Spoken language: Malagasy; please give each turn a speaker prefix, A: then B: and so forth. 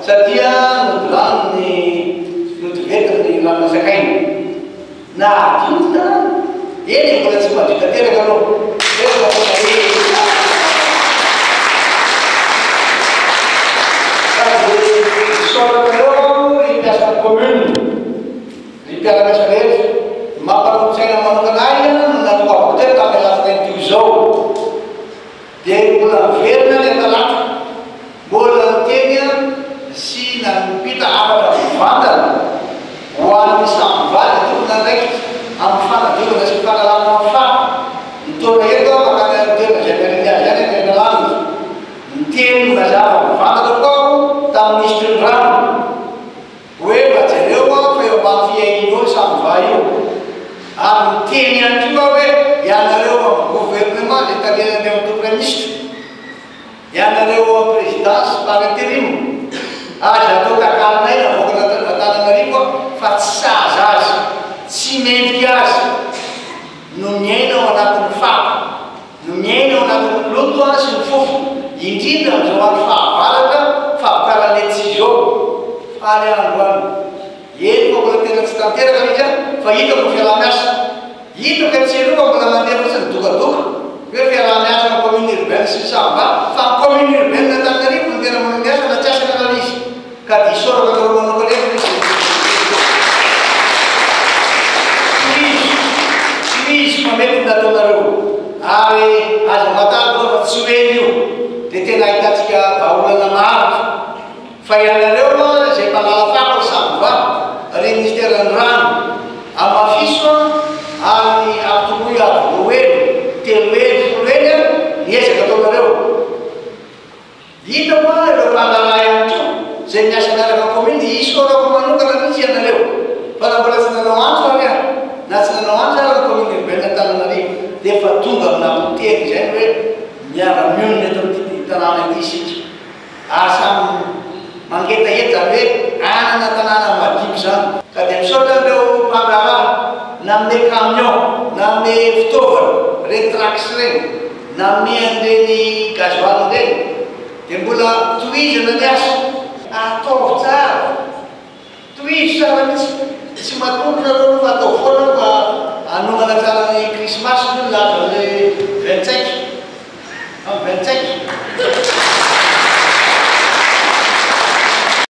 A: satria nodorany ny nodovetiny ny rano nasakainy. Nahadio ny tanàna. Eny e, mbola tsy madio tanteraka aloha. Nefa tena hoe Sady misaotra anareo aho ry mpiasan'ny commune, ry mpiara-miasa rehetra. Ny maha-mpanolotsaina manokana ahy no natoaviko teto tamin'ny alatsinainy toy izao. Dia mbola miverina any Antalata, mbola niteny sy nampita hafatra mivantana ho an'ny samy vady tompon'andraikitra amin'ny fanadiovana sy fanalana ny fako ny taona eto aho mankany amin'ny toerana izay nariany azy any Ankainalanja. Niteny mazava mivantana koa aho tamin'ny minisitry ny rano. Hoe mba jereo aho fa eo ambany fiahianao io Samva io. Ary miteny ihany koa aho hoe ianareo ao amin'ny gouvernement izay tarihan'Andriamatoa Praiminisitra, ianareo ao amin'ny présidence par intérim, aza atao takalon'aina avoakan'Antananarivo fa tsy sahaza azy, tsy mendrika azy no miaina ao anatin'ny fako. No miaina ao anatin'ny loto sy ny fofona, indrindra amin'izao andro fahavaratra fahavokaran'ny letchi izao. Faly aho androany. Eny fa mbola tena tsy tanteraka ilay izy fa hitako ny fiaraha-miasa. Hitako etsy sy eroa fa mbola mandeha fotsiny ny dokadoka hoe fiaraha-miasa amin'ny commune urbaine sy ny Samba fa ny commune urbaine Antananarivo no tena manao ny asa na tsy asany aza ilay izy. Ka dia isaorako anareo manokana eto ny Tohizo, tohizo fa mety ny nataonareo ary aza matahotra fa tsy ho ela io dia tena ahitantsika vahaolana maharitra fa ianareo izay mpanala fako ry Samva, ry Ministeran'ny rano, amafiso ary ampitomboy avo roa heny, telo heny, folo heny ny ezaka ataonareo. Hita hoa ireo mpandraharaha ihany koa izay miasa miaraka amin'ny commune, isaorako manokana mihitsy ianareo fa raha mbola tsy nanao antso ary aho na tsy nanao antso ary ny commune urbaine Antananarivo dia efa tonga amin'ny nampotehiny izay ny hoe miara-mionona eto amin'ity tanàna ity isika ary samy mangetaheta izany hoe hanana tanàna madio izany. Ka dia misaotra an'ireo mpandraharaha nanome camion, nanome fitaovana, ireny trax ireny. Nanome an'ireny gasoil ireny dia mbola tohizana ny asa. Ataovy tsara, tohizo tsara mihitsy, tsy matory nareo.